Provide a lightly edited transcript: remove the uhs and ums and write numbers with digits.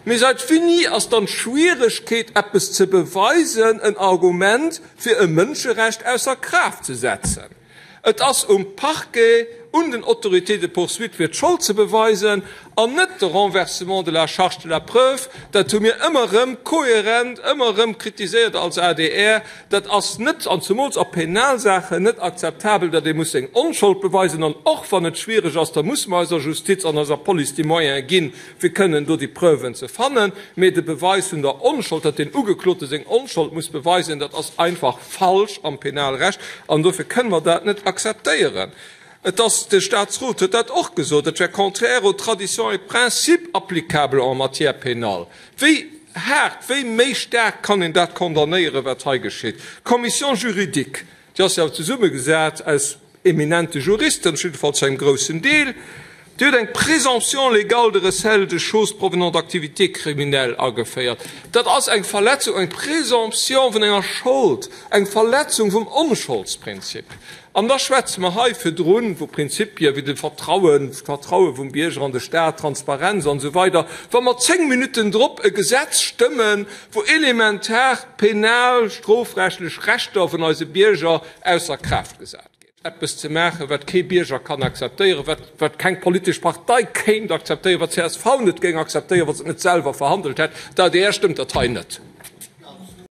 Mee seit wéini ass dann d'Schwieregkeet, eppes ze beweisen, en Argument, fir e Mënscherecht ausser Kraaft ze setzen? Et ass um Parquet, un den Autorités de poursuite fir d'Schold ze beweisen an net de Renversement de la charge de la preuve. Dat hu mir ëmmer erëm kohärent, ëmmer erëm kritiséiert als adr. Dat ass net, an zemools a Penalsaachen, net akzeptabel, datt ee muss seng Onschold beweisen. An och wann et schwiereg ass, da musse mer eiser Justiz an eiser Police déi Moyene ginn, fir kënnen do déi Preuven ze fannen. Mee de Beweis vun der Onschold, datt deen Ugeklote seng Onschold muss beweisen, dat ass einfach falsch am Penalrecht an dofir kënne mer dat net akzeptéieren. Et ass, de Statsrot huet dat och gesot, et wär contraire aux traditions et principes applicables en matière pénale. Wéi haart, wéi méi staark kann een dat condamnéieren, wat hei geschitt? D'Commission juridique, déi ass jo zesummegesat aus eminente Juristen, jiddefalls zu engem groussen Deel, déi huet eng Présomption légale de recel de choses provenant d'activités criminelles ageféiert. Dat ass eng Verletzung, eng Présomption vun enger Schold, eng Verletzung vum Onscholdsprinzip. An da schwätze mer hei virdrun vu Prinzipie wéi dem Vertrauen, d'Vertraue vum Bierger an de Staat, Transparenz an esou weider, wa mer zéng Minutten drop e Gesetz stëmmen, wou elementar penal, strofrechtlech Rechter vun eise Bierger ausser Kraaft gesat ginn. Eppes ze maachen, wat kee Bierger kann akzeptéieren, wat, wat keng politesch Partei kéint akzeptéieren, wat csv net géing akzeptéieren, wa se et net selwer verhandelt hätt. D'adr stëmmt dat hei net.